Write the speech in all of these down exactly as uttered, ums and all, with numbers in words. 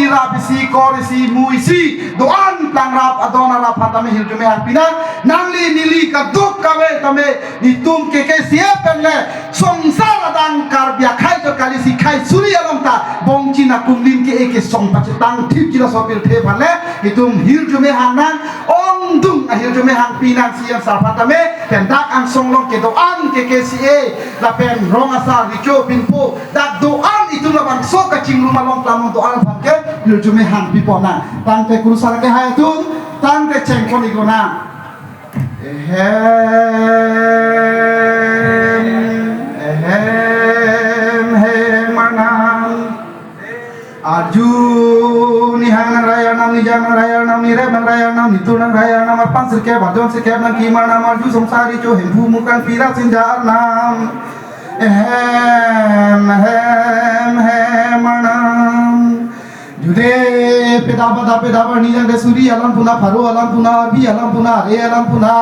Rap isi, kor isi, mu isi, do-an plang rap, adon arap aphan tame hirjume hangpinang. Nangli neli kadokave tame, netum K K C A pen le songsar adang Karbi akhei chot kali, isi khei suri along ta bongchin akumlin ke-e kesong pachetang thip jila sopir the aphan le netum hirjume hangnang. Ongdung ahirjume hangpinang C M sar aphan tame, pen dak angsong along kedo-an K K C A lapen rong asar, recho, pinpo, dak do-an itum labangso kachingrum along klam do-an aphan ke hirjume hangpiponang. Tangte kurusar ke hai atum, tangte chengpon iknang. Ehem, ehem, hem anam. Arju, nihang nang rai arnam, nijang nang rai arnam, nirep nang rai arnam, nitur nang rai arnam, arpan sirkep, arjon sirkep nang kim arnam, arju songsar recho, Hemphu, Mukrang, Pira, Sinja arnam. Ehem, hem, hem arnam. Jude, pedaba da pedaba, nijang de suri alam puna, pharo alam puna, bi alam puna, re alam puna.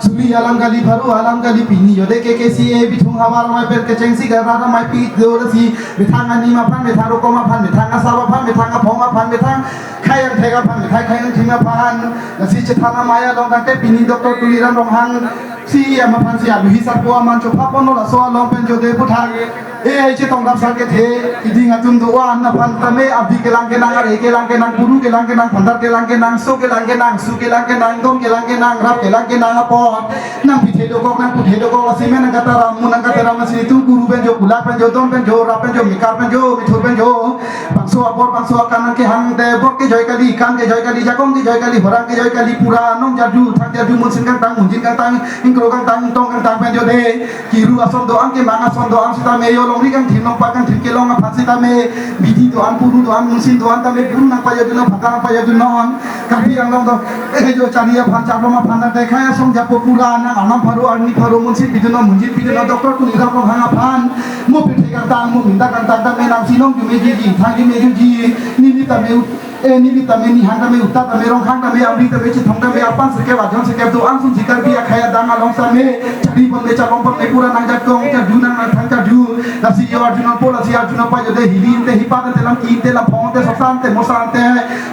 Suri alam kali, pharo alam kali, pini jode K K C A bithung havar amei pen kechengsi gara amei pi do lasi, methang anim aphan, methang rokom aphan, methang asap aphan, methang aphong aphan, methang khei angthek aphan, methang khei angthim aphan. Lasi chethan amei along tangte pini Doctor Tuliram Ronghang C M aphan si aluhi sarpo aman chophaponlo, laso along pen jode puthak, eh, chetong dap sar kethe, iding atum do-an aphan tame, abi kelang kenang, are kelang kenang, buru kelang kenang, phandar kelang kenang, so kelang kenang, su kelang kenang, dom kelang kenang, rap kelang kenang apot nangpithe dokok, nangputhe dokok, lasi me nangkataram, mu nangkataram, lasi netum buru pen jo, kulak pen jo, dom pen jo, rap pen jo, mikar pen jo, mithur pen jo. Bangso abor, bangso akan nangkehang te, bor kejoi kali, kan kejoi kali, jakong kejoi kali, horang kejoi kali, pura nong jarju, thang jarju, munsin kangtang, munjin kangtang, ingkro kangtang, ingtong kangtang pen jode. Kiru ason do-an, kemang ason do-an sitame, yo longri kangthim, longpat kangthim kelong aphan sitame, bidi do-an, puru do-an, munsin do-an tame, buru nangpajodunnon, phata nangpajodunnon. Karbi Anglong do, eh, jo chari aphan, charlom aphan, nang dekhai asong japo pura, nang arnam pharo, arni pharo, munsin pidunnon, munjin pidunnon, Doctor Tuliram Ronghang aphan, mo pithe kangtang, mo minta kangtang tame, nangsi nong jumeji, thang jumeji, neli tame, eh, neli tame, nihang tame, uta tame, Ronghang tame, amri tame, chithong tame, arpan sirkep, arjon sirkep do-an sunsi Karbi akhei adang along same, chari ponme, charlom ponme, pura nang jakong, jarju nang, nang thang jarju. Lasi yo arjunonpo, lasi arjunonpo, jode hili ante, hipat ante, lam ki ante, lam phong ante, sosa ante, mosa ante,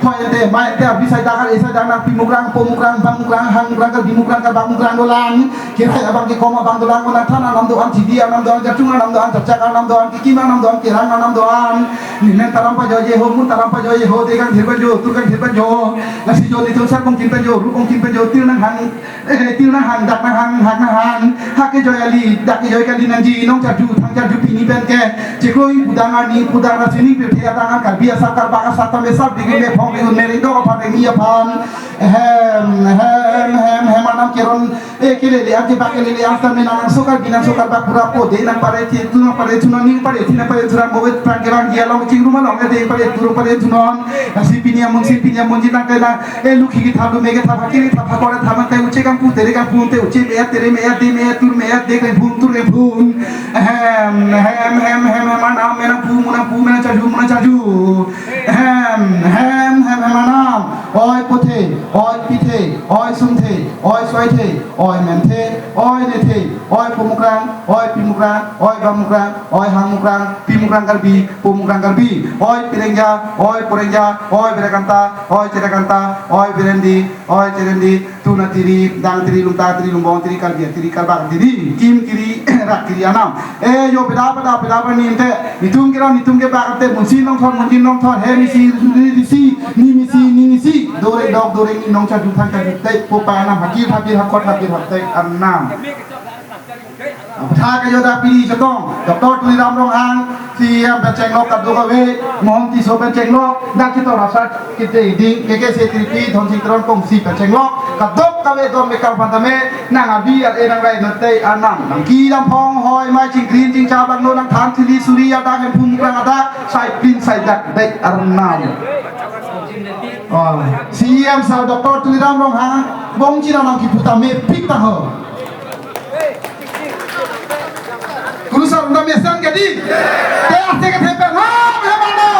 hoi ante, mai ante, abi sai dak, ari sai dak, nangpi Mukrang, po Mukrang, bang Mukrang, hang Mukrang, Karbi Mukrang, Karbak Mukrang dolang. Kirai abang, kikom abang dolang, ko nangthan arnam do-an, chidi arnam do-an, jachung arnam do-an, jachak arnam do-an, kikim arnam do-an, kirang arnam do-an. Ninen taram pajoiye ho, mun taram pajoiye ho, de kangthir pen jo, tur kangthir pen jo. Lasi jo netum sar kongkin pen jo, ru kongkin pen jo, tir nanghang, eh, tir nanghang, dak nanghang, hak nanghang. Hak kejoi kali, dak kejoi kali nangji, nong jarju, thang jarju pini pen ke. Chiklo ingpu dang, arni ingpu dang, ra sining pirthe adang, Karbi asap, Karbak asap tame, sap digi me phong digi me, ring dok aphan, ring mi aphan. Ehem, ehem, ehem, ehem arnam, keron, eh, kelele an, kebak kelele an tame, nang so Karbi, nang so Karbak pura po de, nangparethe thu, nangparethunon, ning parethe, nangparethunon, mo vet pran kerang dia long chingrum along de parethu, parethunon. Lasi pini amunsin, pini amunjin nang kena, eh, lukhi kethap, lume kethap, hakiri kethap, hakor kethap, mate uche kangpu, tere kangpu, te uche me-et, tere me-et, de me-et, tur me-et, de kangpu, tur kangpu. Ehem, ehem, ehem, ehem, ehem arnam, me nangpu, mu nangpu, me nang jarju, mu nang jarju. Ehem, ehem, ehem, ehem arnam. Oi pothe, oi pithe, oi sungthe, oi soithe, oi menthe, oi nethe, oi po Mukrang, oi pi Mukrang, oi bang Mukrang, oi hang Mukrang, pi Mukrang Karbi, po Mukrang Karbi, oi pirengja, oi porengja, oi berakanta, oi cherakanta, oi berendi, oi cherendi, tuna tiri, dang tiri, lungta tiri, lungbong tiri, Karbi tiri, Karbak tiri, kim tiri, rat tiri arnam. Eh, yo peda peda peda peda ni ante, netum keron, netum kebak ante, munsin longthor, munjin longthor, hem isi, ri isi, nim isi, ning isi, doreng dok, doreng ni, nong jarju, thang jarju, tek, po pa arnam, hakir, hakir, hakot, hakir, haktek arnam. Tha ke yo dak pini chetong, Doctor Tuliram Ronghang, C M pen chenglok kadokave, Mohan Tisso pen chenglok, dak chetong rasa kete ding, K K C three P, Dhonsing Teron kongsi pen chenglok, kadokave don mekar pantame, nang abi ar e nang rai nang tei arnam, nang ki dam phong hoi mai chingkrin chingcha bangno nang than thili suri adak Hemphu Mukrang adak, sai pin sai dak dei arnam. Oh, C M sar Doctor Tuliram Ronghang, bongchin arnam kipu tame pik ta ho. Kurusar unda mesen kedi. Te ase ke thepen ha, ha mano.